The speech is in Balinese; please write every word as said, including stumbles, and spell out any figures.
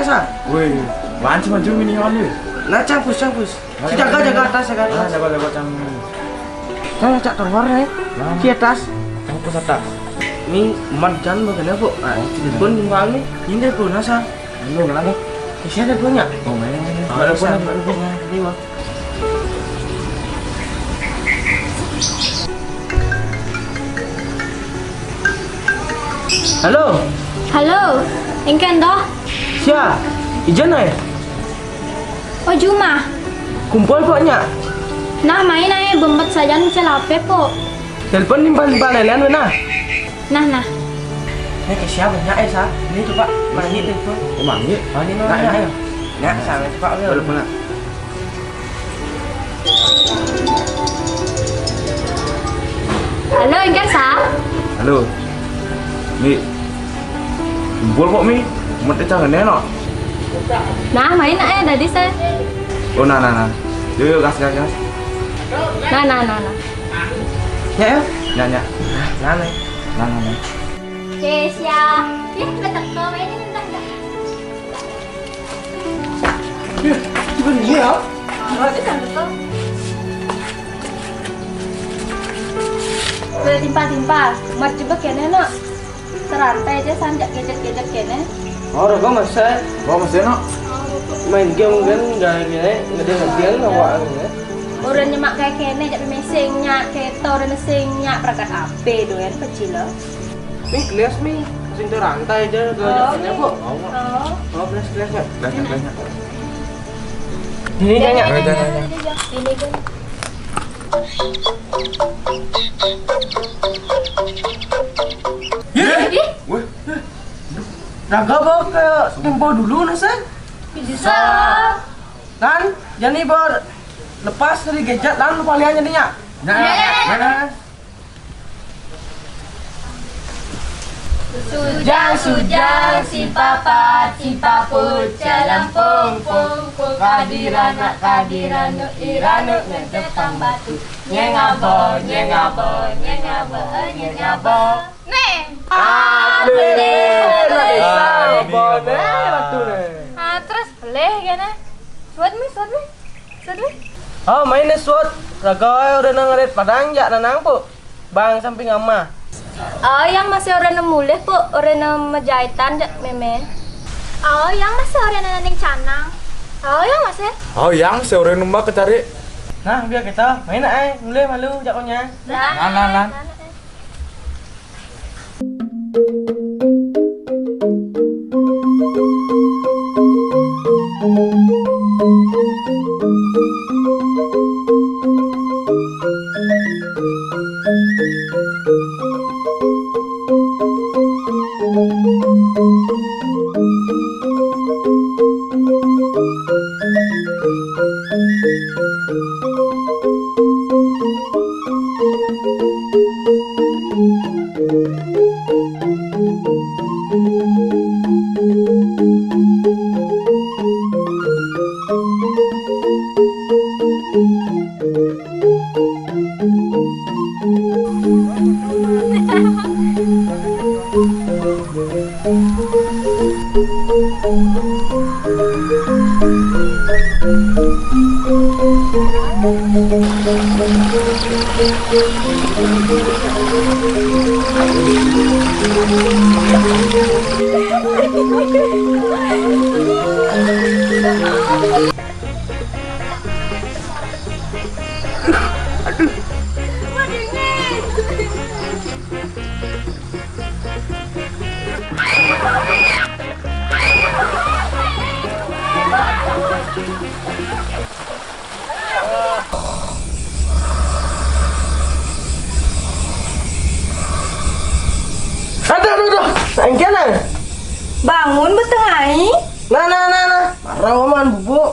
Sa. Woi, maju maju mini on ni. Nah, campus campus. Si jaga jaga atas, jaga atas. Jaga jaga campus. Nah, cak keluar ni. Nah. Di atas. Campus atas. Ni mantan bagaimana, Bu? Ah, telepon timbal ni. Ini telepon nasa. Lu kenapa? Siapa teleponnya? Oh, mana mana. Ada telepon, ada telepon. Ini mah. Halo. Halo, engken doh. Sia, ijen ai. Oh, Juma. Kumpul poknya. Nah, main ae bembet sajan cel H P po. Telepon nimpal-nimpal lelean wena. Nah, nah. Ini ke siapa? Nyak, eh, sa. Ini coba manggil telepon. Oh, manggil? Oh, ini nah, nah, ayo. Nah, sama coba. Telepon, nak. Halo, engken, Sa? Halo. Mi. Kumpul kok, Mi. Mete jangan enak. Nah, main ae tadi saya. Oh, nah, nah, nah. Yuk, yuk, gas, gas, gas. Nah, nah, nah, nah. Nyak, yuk. Nyak, nyak. Nah, nah. Nah, nah, nah. Oke, siap. Ih, udah teko, mainnya udah, udah. Ih, coba dia ya. Oh, itu kan betul. Udah timpal-timpal. Mat coba kene, nak. Terantai aja, sanjak gejek-gejek kene. Oh, udah gua masih. Gua masih, nak. Main game kan, udah gini, nggak ada ngerti kan, awak kan, ya. Orang nyemak kayak kene, jadi mesengnya, kayak orang mesengnya, perangkat A P tu kan, kecil lah. Mi, kelas, Mi. Sing terantai aja, gak ada apa. Oh. Oh, kelas, kelas, ya. Kelas, kelas, ya. Ini aja, Nyak. Ini aja. Ih, ih. Weh. Raga apa ke tempo dulu, nasa? Bisa. Kan, jadi baru lepas dari gadget, lan lupa lian jadinya. Nah, iya, iya, iya. Mana? Sujang, sujang, si papa, si papu, calempung, pung, pung, kadirana, kadirana, irana, ngan tepang batu. Nyengabo, nyengabo, nyengabo, eh, nyengabo. Nih. Ah, bener. Bener. Ah, ini apa? Bener, betul, nih. Ah, terus pelih, gana? Suat, Mi, suat, Mi. Suat, Mi. Oh, main nih, suat. Raga, udah nang red padang, jak nanang, Pu. Bang samping ama. Oh, yang masih orang nemu leh, Pu, orang nemu jahitan jak meme. Oh, yang masih orang nanding canang. Oh, yang masih. Oh, yang masih orang nembak kecari. Nah, biar kita main ai, mulai malu jak konya. Nah, nah, nah. Aduh. Aduh, aduh, aduh. Sangkian, ah. Bangun, betengai. Nah, nah, nah, nah. Marah, man, bubu.